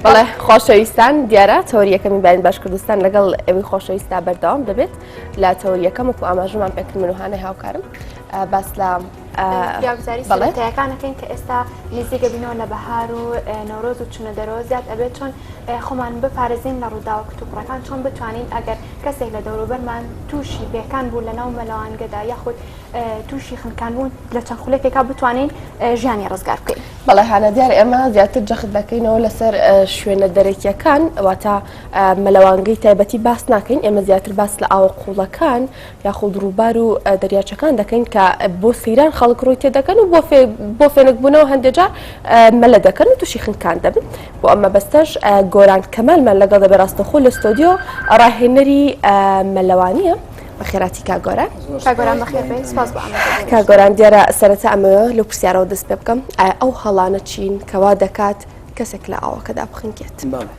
بەڵێ خۆشەویستان دیارە تەوەری یەکەمی بەیانی باش کوردستان لەگەڵ ئێوەی خۆشەویستا بەردەوام دەبێت لە تەوەری یەکەم وەکو ئاماژەمان پێکرد من و هانای هاوکارم باس لە فریاگوزاری سەرەتایەکان ئەکەین کە ئێستا نزیکە بینەوە لە بەهار و نەورۆز و چونە دەرەوە زیاد ئەبێت چۆن خۆمان بپارێزین لە ڕووداوە کتوپڕەکان چۆن بتوانین ئەگەر کەسێک لە دەوروبەرمان تووشی پێکان بوو لە ناو مەلەوانگەدا یاخود تووشی خنکان بوون لە چەند خولەکێکا بتوانین ژیانی ڕزگار بکەین. بەڵێ هانا دیارە ئێمە زیاتر جەخت دەکەینەوە لەسەر شوێنە دەرەکیەکان واتە مەلەوانگەی تایبەتی باس ناکەین ئێمە زیاتر باس لە ئاوە قوڵەکان یاخود ڕووبار و دەریاچەکان دەکەین کە بۆ سەیران خەڵک ڕووی تێدەکەن و بۆ فێنکبوونەوە هەندێجار مەلە دەکەن و تووشی خنکان دەبن بۆ ئەم مەبەستەش گۆران کەمالمان لەگەڵ دەبێ ڕاستەخۆ لە ستۆدیۆ ڕاهێنەری مەلەوانیە بەخێراتی کاک گۆران. کاک گۆران بەخێر بێی سپاس بۆ ئامادەبوونت. کاک گۆران دیارە سەرەتا ئەمەوێ لەو پرسیارەوە دەست پێ بکەم ئایا ئەو هەڵانە چین کەوا دەکات کەسێک لە ئاوەکەدا بخنکێت؟ بەڵێ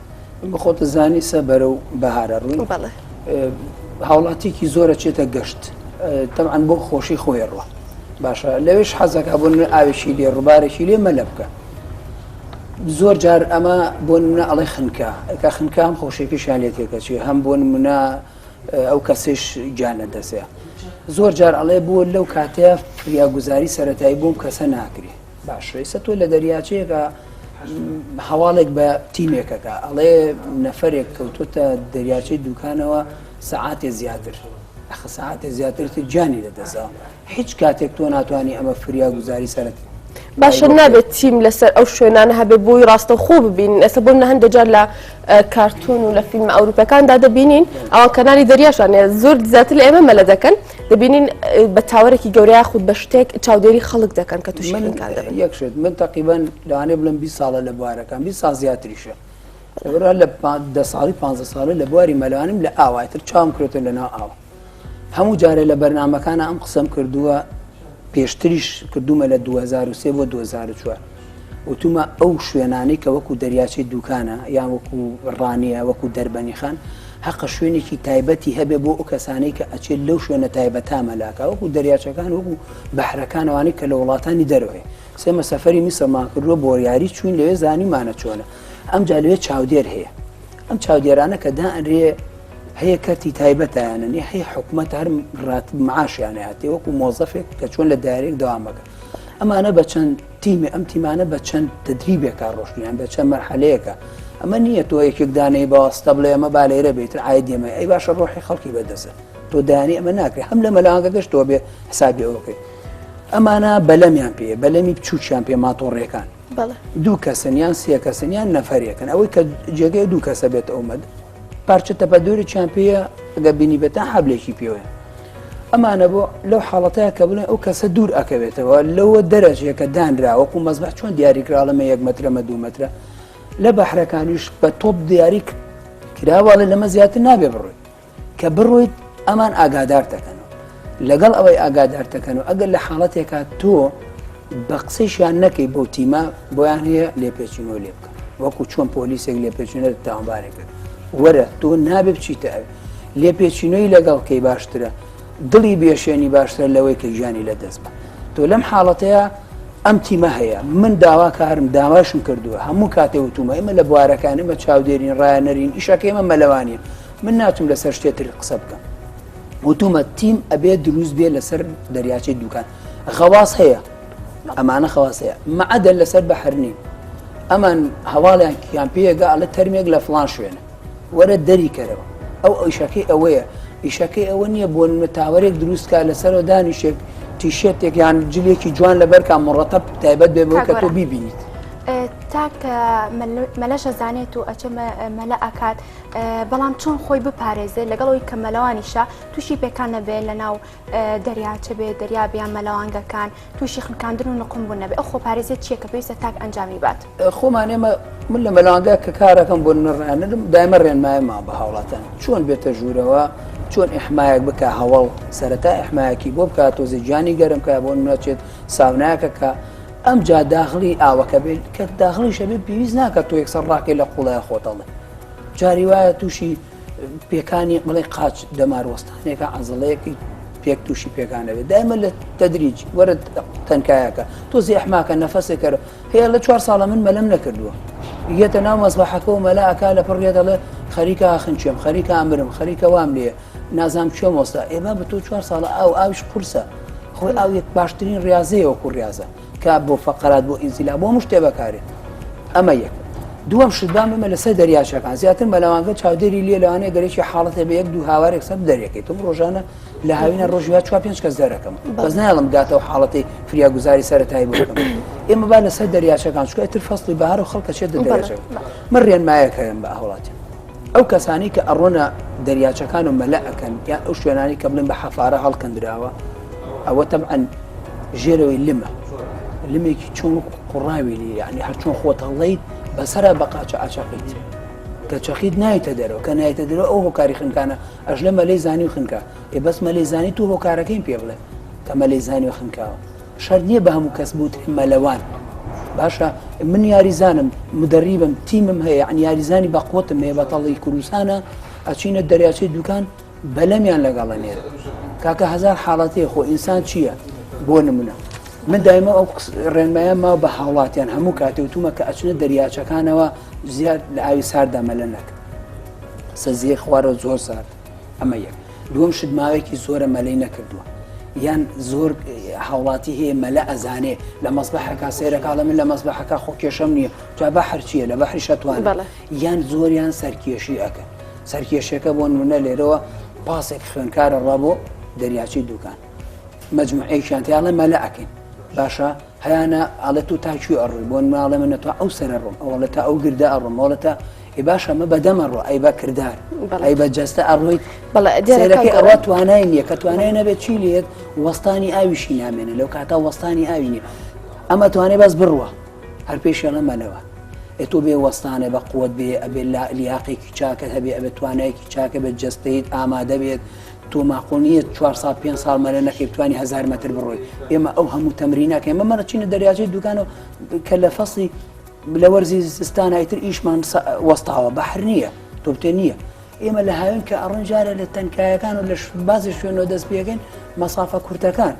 بەخۆتە زانی سە بەرەو بەهارە ڕووین بەڵێ هاوڵاتیکی زۆرە چێتە گەشت تەبعەن بۆ خۆشی خۆی ڕوە باشە لەوێش حەزەکە بۆ نمونە ئاوێکی لێ ڕووبارێکی لێ مەلە بکە زۆر جار ئەمە بۆ نمونە ئەڵێ خنکە کە خنکە هەم خۆشیەکەشیان لێ تێکەچێ هەم بۆ نمونە ئەو کەسیش گیان لە دەسێ زۆر جار ئەڵێ بۆ لەو کاتەیە فریاگوزاری سەتایی بۆم کەسە ناکرێ باشە ئێستا تۆ لە دەریاچەیەکە هەواڵێک بە تیمێکەکە ئەڵێ نەفرێک کەوتوتە دەریاچەی دوکانەوە سەعاتێ زیاتر ئەخە سەعاتێ زیاتر تر گیانی لە دەسا هیچ کاتێک تۆ ناتوانانی ئەمە فریا گوزاری سەرت باشە نابێت تیم لەسەر ئەو شوێنانە هەبێ بۆی ڕاستەوخۆ ببین ئێستا بۆ منە هەندێک جار لە کارتۆن و لە فیلمە ئەوروپەکاندا دەبینین ئەوان کەناری دەریاشان هەیە زۆر زیاتر لە ئێمە مەلە دەکەن دەبینین بە تاوەرێکی گەورە یاخود بە شتێک چاودێری خەڵک دەکەن کە تووشی من خنکان دەبن. یەک شت من تقریبا لەوانەیە بڵێم 20 ساڵە لە بوارەکان 20 ساڵ زیاتریشە لەبەرئەوە لە دە ساڵی 15 ساڵە لە بواری مەلەوانیم لە ئاوای تر چاوم کرێتە لە ناو ئاوە هەموو جارێ لە بەرنامەکانە ئەم قسەم کردووە پێشتریش کردوومە لە 2003 بۆ 2004 وتومە ئەو شوێنانەی کە وەکو دەریاچەی دوکانە یان وەکو ڕانیە وەکو دەربەنیخان هەقە شوێنێکی تایبەتی هەبێ بۆ ئەو کەسانەی کە ئەچێت لەو شوێنە تایبەتا مەلاکە وەکو دەریاچەکان وەکو بەحرەکانەوانی کە لە وڵاتانی دەرەوەی سێمە سەفەری میسرمان کردووە بۆ یاری چوین لەوێ زانیمانە چۆنە ئەمجا لەوێ چاودێر هەیە ئەم چاودێرانە کە دائەنرێ هەیە کەرتی تایبەتایانن هەیە حکومەت هەر راتب معاشیان هاتێ وەکو مۆزەفێک کە چۆن لە دایرێک دەوامەکە ئەمانە بە چەند تیمێ ئەم تیمانە بە چەند تدریبێکا ڕۆشتیان بە چەند مەرحەلەیەکە ئەمە نییە تۆ یەکێک دانەی بەواستە بڵێ ئەمە با لێرە بێتر عاید ئێمە ئەی باشە ڕۆحی خەڵکی بەدەسە تۆ دانی ئەمە ناکرێت هەم لە مەلانگەکەش تۆ بێ حسابی ئەوکەی ئەمانە بەلەمیان پێ بەلەمی بچووکیان پێ ماتۆڕیەکان دوو کەسن یان سێ کەسن یان نەفەرێکن ئەوەی کە جێگەی دوو کەسە بێت ئەومەد پارچە تەپەدۆرێکیان پێیە ئەگەر بینیبێتان حەبلێکی پێوەیە ئەمانە بۆ لەو حاڵەتەیە کە بڵێن ئەو کەسە دوور ئەکەوێتەوە لەوە دەرەجەیە کە دانرا وەکو مەزبەح چۆن دیاری کرا لەمە یەک مەترە مە دوو مەترە لە بەحرەکانیش بە تۆپ دیاری کراوەڵێ لەمە زیاتر نابێ بڕۆیت کە بڕۆیت ئەمان ئاگادار دەکەنەوە لەگەڵ ئەوەی ئاگادار دەکەنەوە ئەگەر لە حاڵەتێکا تۆ بە قسەیشیان نەکەی بەو تیمە بۆیان هەیە لێپێچینەوە لێ بکەن وەکو چۆن پۆلیسێک لێپێچینە لە تاوانبارێک کرد وەرە تۆ نابێ بچیتە ئەوێ لێپێچینەوەی لەگەڵ کەی باشترە دڵی بێشێنی باشترە لەوەی کە گیانی لە دەست بە تۆ لەم حاڵەتەیە ئەم تیمە هەیە من داواکارم داواشم کردووە هەموو کاتێ وتومە ئێمە لە بوارەکان ئێمە چاودێرین ڕایەنەرین ئیشەکە ئێمە مەلەوانیە من ناچم لەسەر شتێ تر قسە بکەم وتومە تیم ئەبێ دروست بێ لەسەر دەریاچەی دوکان غەواس هەیە ئەمانە خەواس هەیە مەعەدەن لەسەر بەحر نین ئەمان هەواڵیان کیان پێگا ئەڵێ تەرمێک لە فڵان شوێنە وەرە دەری کەرەوە ئەو ئیشەکەی ئەوەیە ئیشەکەی ئەوە نییە بۆ نمونە تاوەرێک دروستکە لەسەرەوە دانیشێک تیشێتێک یان جلێکی جوان لەبەرکە مڕەتەب تایبەت بێ بەوە کە تۆ بیبینیت. تاک مەلەشە زانێت و ئەچێ مەلە ئەکات بەڵام چۆن خۆی بپارێزێت لەگەڵ ئەوی کە مەلەوانیشە تووشی پێکان نەبێت لەناو دەریاچە بێ دەریا بیان مەلەوانگەکان تووشی خنکاندن و نقوم بوون نەبێ ئەو خۆپارێزیە چییە کە پێویستە تاک ئەنجامی بات؟ خۆمان ئێمە من لە مەلەوانگە کە کارەکەم بۆ نڕێنرم دایمە ڕێنمایەمان بە هاوڵاتان چۆن بێتە ژوورەوە چۆن ئیحمایەک بکە هەوڵ سەرەتا ئیحمایەکی بۆ بکات تۆزێ گیانی گەرم کە بۆ نەچێت ساونایەکە کە ئەمجا داخلی ئاوەکە بێت کە داخلیشە بێ پێویست ناکە تۆ یەکسەر ڕاکەی لە قوڵای خۆتەڵێ جاری وایە تووشی پێکانی بڵێ قاچ دەمار وەستانێکە عەزڵەیەکی پێک تووشی پێکانەوێت دایمە لە تەدریج وەرە تەنکایەکە تۆ زیحماکە نەفەسێکەرە هەیە لە چوار ساڵە من مەلەم نەکردووە. یەتە ناو مەسبەحەکە و مەلا ئەکا لە پڕ دەڵێ خەریکە خنچێم خەریکە ئەمرم خەریکە وام لێ نازام کوێم وەستا ئێ بابە تۆ چوار ساڵە ئاو ئاویش قورسە خۆی ئاو یەک باشترین ڕاضەیە وەکو ڕاضە کە بۆ فەقەرات بۆ ئینزیلا بۆ هەموو شتێ بەکارێ ئەمە یەک دووەم شت بام بمە لەسەر دەریاچەکان زیاتر مەلەوانگە چاودێری لێ لەوانەیە گەرێکی حاڵەتێ بە یەک دوو هاوارێک سەر دەرەکەی تم ڕۆژانە لە هاوینە ڕۆژی وا چوار پێنج کەس دەرەکەم بەس نایڵم گاتەوە حاڵەتی فریاگوزاری سەرەتایی بۆ بکەم ئێمە با لەسەر دەریاچەکان چونکە ئیتر فەسڵی بەهار و خەڵکە چێت دەریاچەکە من ڕێنمایەک هەیەم بە هاوڵاتیان ئەو کەسانەی کە ئەڕۆنە دەریاچەکان و مەلە ئەکەن یان ئەو شوێنانی کە بڵێن بە حەفارە هەڵکەندراوە ئەوە تەبعەن ژێرەوەی لمە لمێکی چۆن وەکو قوڕاوی لێ یعنی هەر چۆن خۆت هەڵڵیت بەسەرا بە قاچە ئاچەقیت کە چەقیت نایتە دەرەوە کە نایتە دەرەوە ئەو هۆکاری خنکانە ئەژلە مەلەی زانی و خنکا ئێ بەس مەلەی زانی تو هۆکارەکەیم پێ بڵێ کە مەلەی زانی و خنکاوە شەرت نییە بە هەموو کەس بوترێ مەلەوان باشە من یاریزانم مدەریبم تیمم هەیە یعنی یاریزانی بە قوتم هەیە بەتەڵی کوردستانە ئەچینە دەریاچەی دوکان بەلەمیان لەگەڵە نێر کاکە هەزار حاڵەتەیە خۆ ئینسان چییە بۆ نمونە من دایمە ئەو ڕێنمایە ما بە هاوڵاتیان هەموو کاتێ وتومە کە ئەچنە دەریاچەکانەوە زیاد لە ئاوی ساردا مەلە نەکە سەزیە خوارە زۆر سارد ئەمە یەک دووەم شت ماوەیەکی زۆرە مەلەی نەکردووە یان زۆر هاوڵاتی هەیە مەلە ئەزانێ لە مەسبەحەکە سێرەکە لە من لە مەسبەحەکە خۆ کێشەم نییە جا بەحر چییە لە بەحری شەتوان یان زۆریان سەرکێشی ئەکەن سەرکێشەکە بۆ نمونە لێرەوە پاسێک خوێنکارە ڕا بۆ دەریاچەی دوکان مەجموعەیەکیان تیا ئەڵێ مەلە ئەکەین باشە هەیانە ئەڵێ تۆ تا کوێ ئەڕۆی بۆ نمونە ئەڵێ من تا ئەو سەرە ڕۆم ئەو ئەڵێ تا ئەو گردە ئەڕۆم ئەوڵێ تا ئێ باشە ئەمە بەدەمە ڕۆ ئەی بە کردار ئەی بە جەستە ئەڕۆیت بەڵێ دیارە سەیرەکەی کاک ئەڕوا گۆران. توانای نییە کە توانای نەبێت چی لێت وەستانی ئاویشی نامێنێ لەو کاتا وەستانی ئاوی نییە ئەمە توانێ بەس بڕوە هەر پێشی ئەڵێ مەلەوە ئێ تۆ بێ وەستانێ بە قوت بێ ئەبێ لا لیاقێکی چاکت هەبێ ئەبێ توانایەکی چاکە بێت جەستەیت ئامادە بێت تۆ ماقوڵ نییە چوار ساڵ پێنج ساڵ مەلە نەکەی بتوانی هەزار مەتر بڕۆی ئێمە ئەو هەموو تەمرینەکە ئێمە مەرە چینە دەریاچەی دوکان و کە لە فەسڵی لە وەرزی زستانە ئیتر ئیشمان وەستاوە بەحر نییە تۆپتێ نییە ئێمە لە هاوین کە ئەڕۆن جارە لە تەنکایەکان و لە بازی شوێنەوە دەست پێکەین مەسافە کورتەکان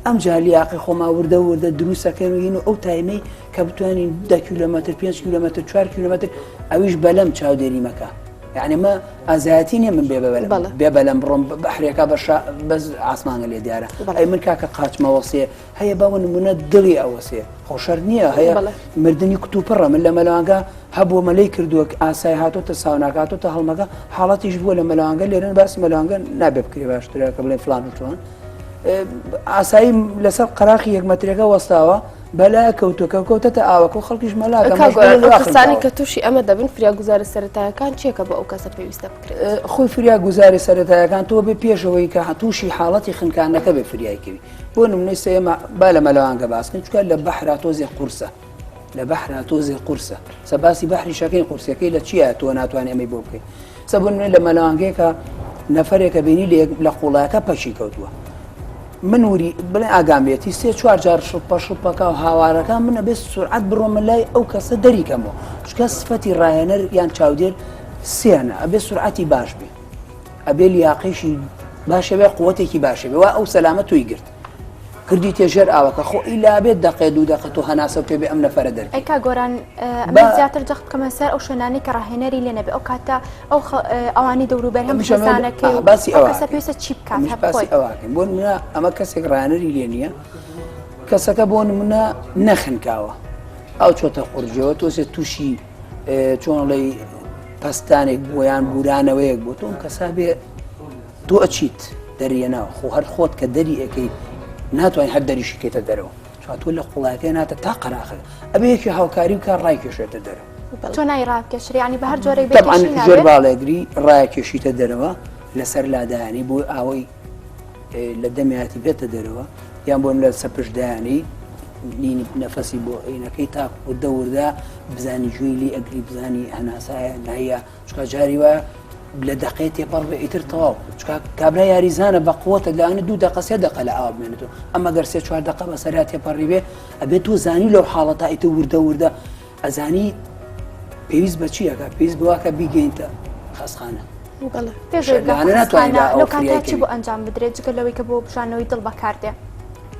ئەمجا لیاقی خۆمان وردە وردە دروستەکەین و یین و ئەو تایمەی کە بتوانین دە کیلۆمەتر پێنج کیلۆمەتر چوار کیلۆمەتر ئەویش بەلەم چاودێری مەکە یعنی مە ئازایەتی نییە من بێ بە بەلەم بەڵێ. بێ بەلەم بڕۆم بەحرێکا بە شا بەس ئاسمانە لێ دیارە بەڵێ. ئەی من کاکە قاچمەوەسێ هەیە باوە نمونە دڵی ئەوەسێ خۆ شەرت نییە هەیە بەڵێ. مردنی کوتوپڕە من لە مەلەوانگە هەبووە مەلەی کردووە ئاسای هاتۆتە ساوناکە هاتۆتە هەڵمەکە حاڵەتیش بووە لە مەلەوانگە لێرەن باسی مەلەوانگە نابێ بکرێ باشترە کە بڵێن فلان و فلان ئاسایی لەسەر قەراخی یەک مەترەکە وەستاوە بەلا کەوتوکە کەوتەتە ئاوەکە و خەڵکیش مەلاکە کەسانی کە تووشی ئەمە دەبن فریاگوزارە سەرەتایەکان چیەکە بۆ ئەو کەسە پێویستە بکرێت خۆی فریاگوزاری سەرەتایەکان تۆ بێ پێشەوەی کە تووشی حاڵەتی خنکانەکە بێ فریایکەوی بۆ نمونەی سێمە با لە مەلەوانگە باسکن چکە لە بەحرا تۆزێ قورسە لە بەحرا تۆزێ قورسە سە باسی بەحری شەکەین قورسەکەی لە چییە تۆ ناتوانێت ئەمەی بۆ بکەیت سە بۆ نمونە لە مەلەوانگەیەکە نەفرێکە بینی لە لە قوڵایەکە پەکی کەوتووە من وری بڵێ ئاگامێتی سێ چوار جار شڵپە شڵپەکە و هاوارەکە من ئەبێ سرعەت بڕۆمە لای ئەو کەسە دەریکەمەوە چکە سفەتی ڕاهێنەر یان چاودێر سیانە ئەبێ سرعەتی باش بێ ئەبێ لیاقیشی باشە بێ قوتێکی باشە بێ وا ئەو سەلامە توی گرت کردی تێژێر ئاوەکە خۆ ئیلا بێت دەقێ دوو دەقە تۆ هەناسە پێ بێ ئەم نەفەرە دەرکەی. ئەی کاک گۆران ئەمە زیاتر جەخت بکەمە سەر ئەو شوێنانەی کە ڕاهێنەری لێ نەبێ ئەو کاتە ئەو ئەوانی دەوروبەر هەم خێزانەکەی و باسی ئەو ئەوە کەسە پێویستە چی بکات منیش هەر باسی خۆی ئەوە ئەکەین بۆ نمونە ئەمە کەسێک ڕاهێنەری لێ نییە کەسەکە بۆ نمونە نەخنکاوە ئەو چۆتە قورجەوە تۆسێ تووشی چۆن ڵێی پەستانێک بووە یان بورانەوەیەک بۆ تۆ ئەم کەسا بێ تۆ ئەچیت دەریەناو خۆ هەر خۆت کە دەری ئەەکەی ناتوانین هەر دەریشی کەیتە دەرەوە چون تۆ لە قوڵایەکەی ناتە تا قەراخە ئەبێ یەکی هاوکاری بکە ڕایکێشێتە دەرەوە تۆ نای ڕابکێشری ینی بە هەر جۆرێک بێ طبعا کێشی ژێر نابێ باڵێگری ڕایکێشیتە دەرەوە لەسەر لادایانی بۆ ئاوەی لە دەمیاتی بێتە دەرەوە یان بۆم لە سەپشدایانی نینی نەفەسی بۆ ئەینەکەی تا وردە وردە بزانی گوێی لێ ئەگری بزانی هەناسایە نایە چکا جاری وایە لە دەقەی تێپەڕ بێ ئیتر تەواو چکا کابرا یاریزانە بە قوتە لەوانە دوو دەقە سێ دەقە لە ئاو بمێنێتەوە ئەمە گەر سێ چوار دەقە بەسەرا تێپەڕی بێ ئەبێت تۆ زانی لەو حاڵەتە ئیتر وردە وردە ئەزانی پێویست بە چیەکە پێویست بەواکە بیگەینتە خەستخانە بەڵێ. پێش ئەوەی لەوانە بگاتە ناتوانین خەستخانە ئەوە لەو کاتە فریای چی بۆ کەوین. ئەنجام بدرێت جگە لەوەی کە بۆ بژانەوەی دڵ بەکاردێ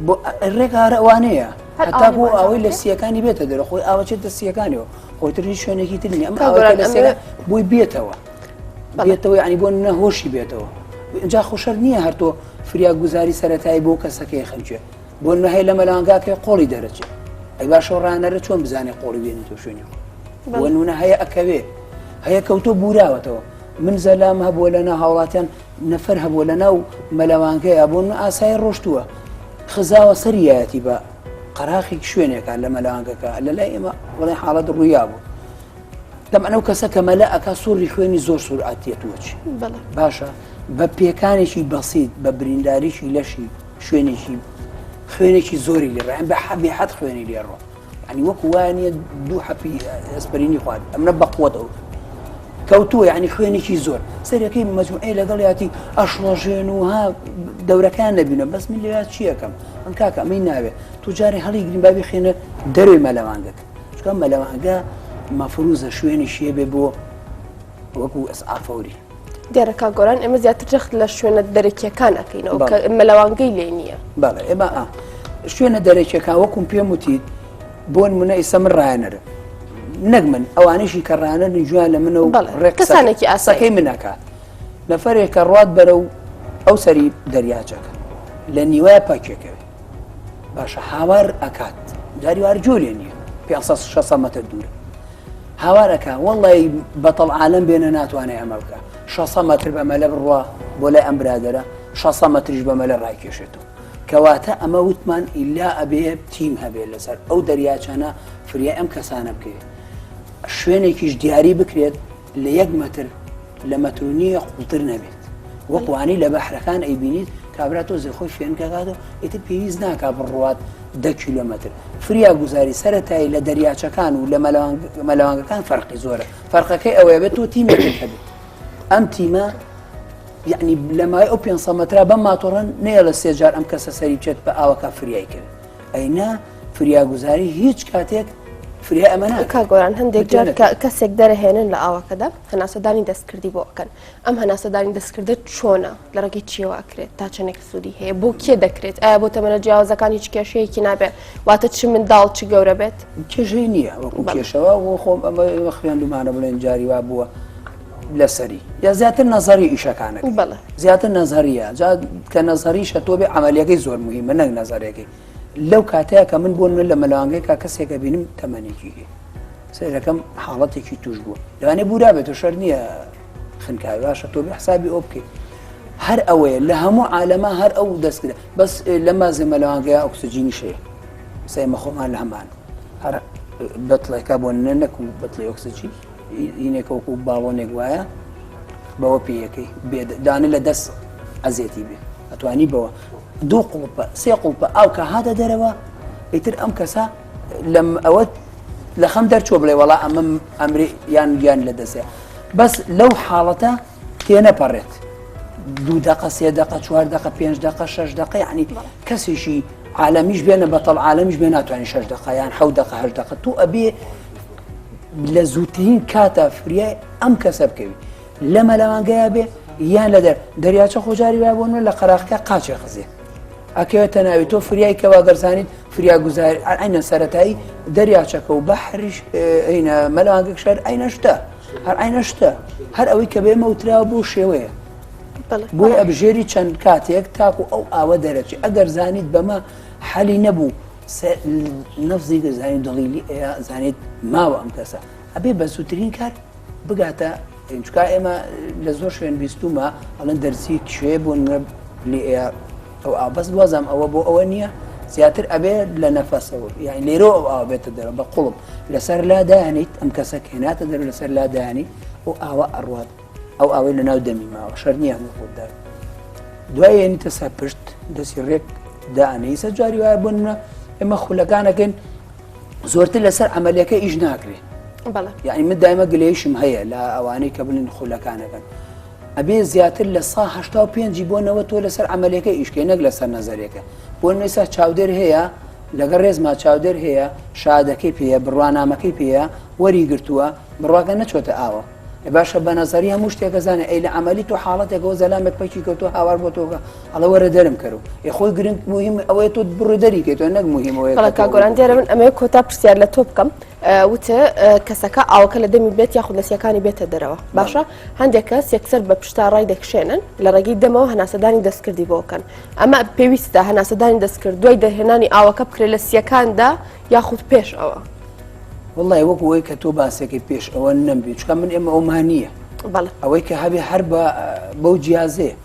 بۆ ڕێک هەر ئەوانەیە. هەر هەتا ئەوانەی بۆ بۆ ئەنجام ئەوەی لە بدرێت؟ سیەکانی بێتە دەرە خۆی ئاوە چێتە سیەکانیەوە خۆی تر هیچ شوێنێکی تر نیە ئەم کاک ئاوەکە گۆران لە ئەمەوێ سیەکان بۆی بێتەوە بەڵێ. بێتەوە یعنی بۆ نەهۆشی بێتەوە اینجا خۆشەر نییە هەر تۆ فریاگوزاری سەرەتایی بۆ کەسەکەی خەلکێ بۆ نمونە هەیە لە مەلەوانگاکەی قۆڵی دەرەچێ ئەی باشە ڕانەرە چۆن بزانێ قۆڵی بێنێتەوە شوێنی خۆی بۆ نمونە هەیە ئەکەوێ هەیە کەوتۆ بوراوەتەوە من زەلام هەبووە لە ناو هاوڵاتیان نەفەر هەبووە لە ناو مەلەوانگەیە بۆ نمونە ئاسایی ڕۆشتووە خزاوە سەریایەتی بە قەراخێک شوێنێکە لە مەلەوانگەکە لە لای ئێمە وڵێ حاڵەت ڕوویا بوو تەبعەن ئەو کەسە کە مەلە ئەکا سوڕی خوێنی زۆر سورعەت یەتووە چی باشە بە پێکانێکی بەسیت بە برینداریی لەشی شوێنێکی خوێنێکی زۆری لێ ڕێن بە حەبی حەد خوێنی لێڕۆ ینی وەکو وایە نیە دوو حەپی ئەسپرینی خوارد ئەمنە بەقوەتەوە کەوتووە یعنی خوێنێکی زۆر سەرەکەی مەجموعەیە لەگەڵ یاتی ئەشڵەژێن و ها دەورەکان نەبینە بەس من لەوێ چیەکەم ئەم کاکە ئەمەی ناوێ تو جارێ هەڵی گرین بابی خێنە دەروێ مەلەوانگەکە چونکە مەلەوانگە مەفروزە شوێنی شێ بێ بۆ وەکو ئەسعافەوری. دیارە کاک گۆران ئێمە زیاتر جەخت لە شوێنە دەرەکیەکان ئەکەینەوە کە مەلەوانگەی لێ نییە. بەڵێ ئێمە ئا شوێنە دەرەکیەکان وەکوم پێم وتیت بۆ نمونە ئیستا من ڕایەنەرم نەک من ئەوانەیشی کە ڕانەرن گوێیان لە منە و ڕێک کەسانێکی ئاسەکەی منەکات نەفەرێک کە ڕوات بەرەو ئەو سەری دەریاچەکە لە نیوە پاکێکەوێ باشە هاوار ئەکات جاری وار جۆ لێ نییە 500 600 مەتر دوورە هاوار ئەکا وەڵی بەتەڵ عالم بێنە ناتوانێ ئەمە بکە 600 مەتر بە مەلە بڕوا بۆ لای ئەم برادەرە 600 مەتریش بە مەلە ڕایکێشێتەوە کەواتە ئەمە وتمان ئیلا ئەبێ تیم هەبێ لەسەر ئەو دەریاچانە فریای ئەم کەسانە بکەوێت شوێنێکیش دیاری بکرێت لە یەک مەتر لە مەتر و نییە قوڵتر نەبێت وەکوانی لە بەحرەکان ئەیبینیت کابرا تۆزێ خۆی فێنکەکات و ئیتر پێویست ناکا بڕوات دە کیلۆمەتر فریا گوزاری سەتایی لە دەریاچەکان و لە مەلەوانگەکان فەرقی زۆرە فەرقەکەی ئەوەیە بێت تۆ تیمێکت هەبێت ئەم تیمە یعنی لە مای ئەو 500 مەترا بەم ماتۆڕە نەیەڵە سێ جار ئەم کەسە سەری بچێت بە ئاوەکە فریای کرد ئەینا فریاگوزاری هیچ کاتێک فریای ئەمە ناکات. کاک گۆران هەندێک جار کە کەسێک دەرەهێنن لە ئاوەکەدا هەناسەدانی دەستکردی بۆ ئەکەن ئەم هەناسەدانی دەستکردە چۆنە لە ڕێگەی چیەوە ئەکرێت تا چەندێک سوودی هەیە بۆ کێ دەکرێت ئایا بۆ تەمەنە جیاوازەکان هیچ کێشەیەکی نابێت واتە چ منداڵ چ گەورە بێت؟ کێشەی نییە وەکو کێشەوە بۆ خۆم ئەمە خوێندومانە بڵێن جاری وا بووە لەسەری یا زیاتر نەزەری ئیشەکانە زیاتر نەزەریە جا کە نەزەریشە تۆ بێ عملیەکەی زۆر مهمە نەک نەزەرەکەی لەو کاتەیە کە من بۆ من لە مەلەوانگەیەکا کەسێکە بینم تەمەنێکی هەیە سەیرەکەم حاڵەتێکی توش بووە لەوانەیە بورا بێت و شەر نییە خنکاوی باشە تۆ بێ حسابی ئەو بکەیت هەر ئەوەیە لە هەموو عالەما هەر ئەو دەستکرد بەس لە مازێ مەلەوانگەیە ئۆکسجینیش هەیە سەیمە خۆمان لە هەمان هەر بەتڵێکە بۆ نەک و بەتڵی ئۆکسجین هینێکە وەکو باڵۆنێک وایە بەوە پێیەکەی دانە لە دەست ئەزێتی بێ ئەتوانی بەوە دوو قوڵپە سێ قوڵپە ئاو کە هاتە دەرەوە ئیتر ئەم کەسە لەم ئەوە لە خەم دەرچوە بڵێ وەڵا ئەمە ئەمری یان گیان لە دەسێ بەس لەو حاڵەتە تێنەپەڕێت دوو دقە سێ دقە چوار دقە پێنج دقە شەش دقە یعنی کەسێکی عالەمیش بێنە بەتەڵ عالەمیش بێ ناتوانانی شەش دقە یان حەو دقە هەش دقە تو ئەبێ لە زووترین کاتا فریای ئەم کەسە بکەوی لە مەلەوانگەیا بێ یان لە دەر دەریاچە خۆجاری وای بۆ لە قەراخەکە قاچێ خزێ ئەکەوێتە ناوی تۆ فریای کەوا گەرزانیت فریا گوزار عینە سەتایی دەریاچەکە و بەحریش ئەینە مەلەوانگەک شەر عینە شتە هەر عینە شتە هەر ئەوەی کە بێمە وتراوە بۆ شێوەیە بۆی ئەبژێری چەند کاتێک تاکو ئەو ئاوە دەرەچێ ئەگەر زانیت بەمە حەلی نەبوو نەفزی دەزانیت دڵی زانیت ماوە ئەم کەسە ئەبێ بە زووترین کار بگاتە چکا ئێمە لە زۆر شوێن بیستومە ئەڵێن دەرسی کێ بۆ نمونە لێ ئەو ئاو بەس وازام ئەوە بۆ ئەوە نییە زیاتر ئەبێ لە نەفەسەوە یان لێرە ئەو ئاو بێتە دەرەوە بە قوڵم لەسەر لا دانیت ئەم کەسە هێناتە دەرەوە لەسەر لا دانی ئەو ئاوە ئەڕوات ئەو ئاوەی لە ناو دەمی ماوە شەر نییە هەموو خۆتدا دوای ێنیتە سەر پشت دەستی ڕێک دانەی سەر جاری وایە بۆ نمونە ئێمە خولەکانەکەین زۆرتر لەسەر عملیەکە ئیش ناکرێ یعنی من دایمە گلەیشم هەیە لە ئەوانەی کە بڵین خولەکانەکەن ئەبێ زیاتر لە سا هشتا و پێنجی بۆ نەوە تۆ لەسەر عملیەکە ئیشکێ نەک لەسەر نەزەرێکە بۆ نوێسا چاودێر هەیە لەگەڵ ڕێزما چاودێر هەیە شادەکەی پێەیە بڕوانامەکەی پێەیە وەری گرتووە بڕواکە نەچۆتە ئاوە. باشە بە نەزەری هەموو شتێک ئەزانێ ئەی لە عەمەلی تۆ حاڵەتێکەوە زەلامێک پەکی کەوتووە هاوار بۆ تۆکە ئەڵێ وەرە دەرم کەرو ئێ خۆی گرنگ مهم ئەوەیە تۆ بڕۆی دەری کەی تۆ نەک مهم ئەوەیە بەڵێ کاک گۆران دیارە من ئەمەوێ کۆتا پرسیار لە تۆ بکەم وت کەسەکە ئاوەکە لە دەمی بێت یاخود لە سیەکانی بێتە دەرەوە باشە هەندێک کەس یەکسەر بە پشتا ڕای دەکشێنن لە ڕێگەی دەمەوە هەناسەدانی دەستکردی بۆ بکەن ئەمە پێویستە هەناسەدانی دەستکرد دوای دەرهێنانی ئاوەکە بکرێت لە سیەکاندا یاخود پێش ئەوە؟ وەڵای وەکو ئەوەی کە تۆ باسەکەی پێش ئەوە نەمبی چکە من ئێمە ئەومان نییە ئەوەی کە هەبێ هەر بە بەو جیازەیە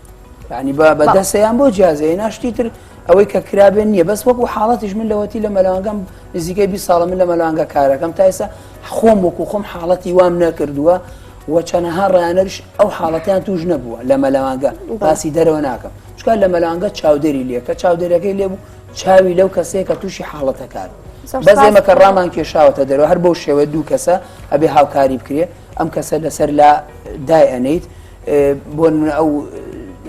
ینی بە بەدەسەیان بۆ جیازەیە ناشتی تر ئەوەی کە کرابێن نییە بەس وەکو حاڵەتیش من لەوەتی لە مەلەوانگەم نزیکەی 20 ساڵە من لە مەلەوانگە کارەکەم تا ئێستا خۆم وەکو خۆم حاڵەتی وام نەکردووە و چەنەها ڕایانەرش ئەو حاڵەتیان توش نەبووە لە مەلەوانگە باسی دەرەوە ناکەم چکار لە مەلەوانگە چاودێری لێکە چاودێرەکەی لێبوو چاوی لەو کەسەیە کە تووشی حاڵەتەکان بەس ئێمە کە ڕامان کێشاوەتە دەرەوە هەر بەو شێوە دوو کەسە ئەبێ هاوکاری بکرێ ئەم کەسە لەسەر لا دای ئەنیت بۆ ئەو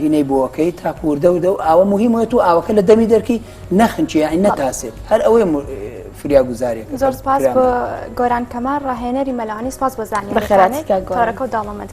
هینەی بۆەکەی تاکو وردە وردە و ئاوە مهمە تو ئاوەکە لە دەمی دەرکی نەخنچێ یانی نەتاسێت هەر ئەوەی فریا گوزارێک زۆر سپاس بۆ گۆران کەمار ڕاهێنەری مەلانی سپاس بۆ زانیاریەکانت تۆرەکە و دەوڵەمەند.